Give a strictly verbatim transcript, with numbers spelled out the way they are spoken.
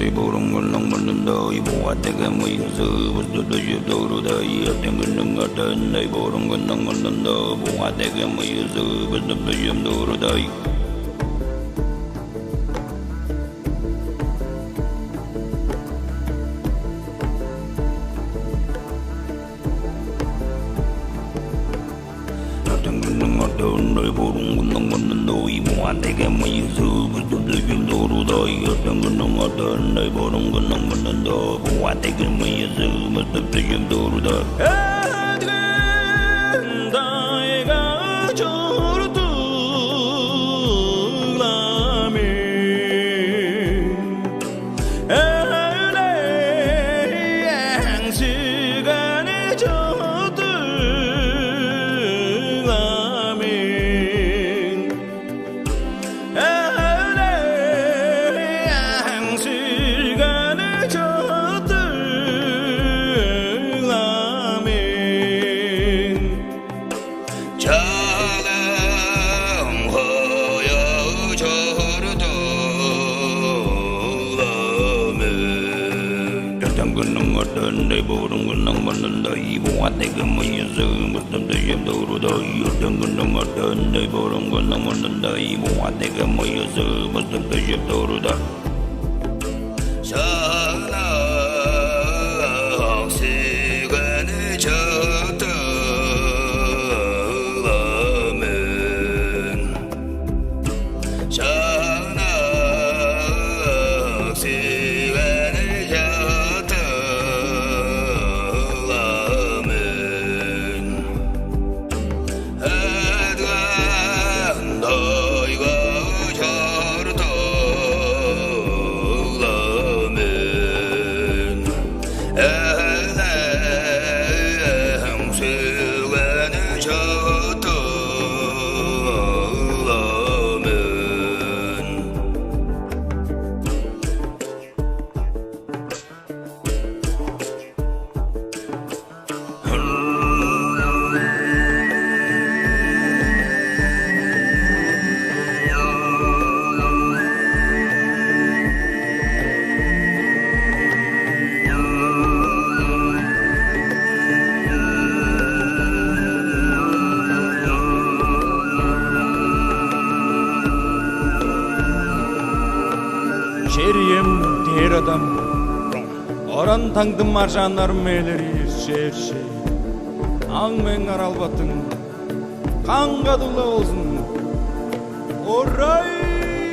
Бурунгунуң мурнунда буга деге мыйызы быстып дүжүп турудай, эртенгиниң эртенинде бурунгунуң мурнунда буга деге мыйызы быстып дүжүп турудай. Эртенгиниң эртенинде бурунгунуң мурнунда буга деге мыйызы быстып дүжүп турудай, эртенгиниң эртенинде бурунгунуң мурнунда буга деге мыйызы быстып дүжүп турудай. Эдген дайга чорудугламын. Өлең сигени чорудугламын. Өлең сигени чорудугламын. Чалым хаяа чорудугламын. Эртенгиниң эртенинде бурунгунуң мурнунда буга деге мыйызы быстып дүжүп турудай, эртенгиниң эртенинде бурунгунуң мурнунда буга деге мыйызы быстып дүжүп турудай. Шанак сигени чыттыгламын. Шанак сигени чыттыгламын. Эрткен дайга чорудугламын. Өлең сигени чорудугламын. Чер-ием, дээр Адам, оран-таңдым, аржааннарым ээлерир чээрче. Аң-мең аралбаттың, каң кадыг-ла болзун. Урай-курай!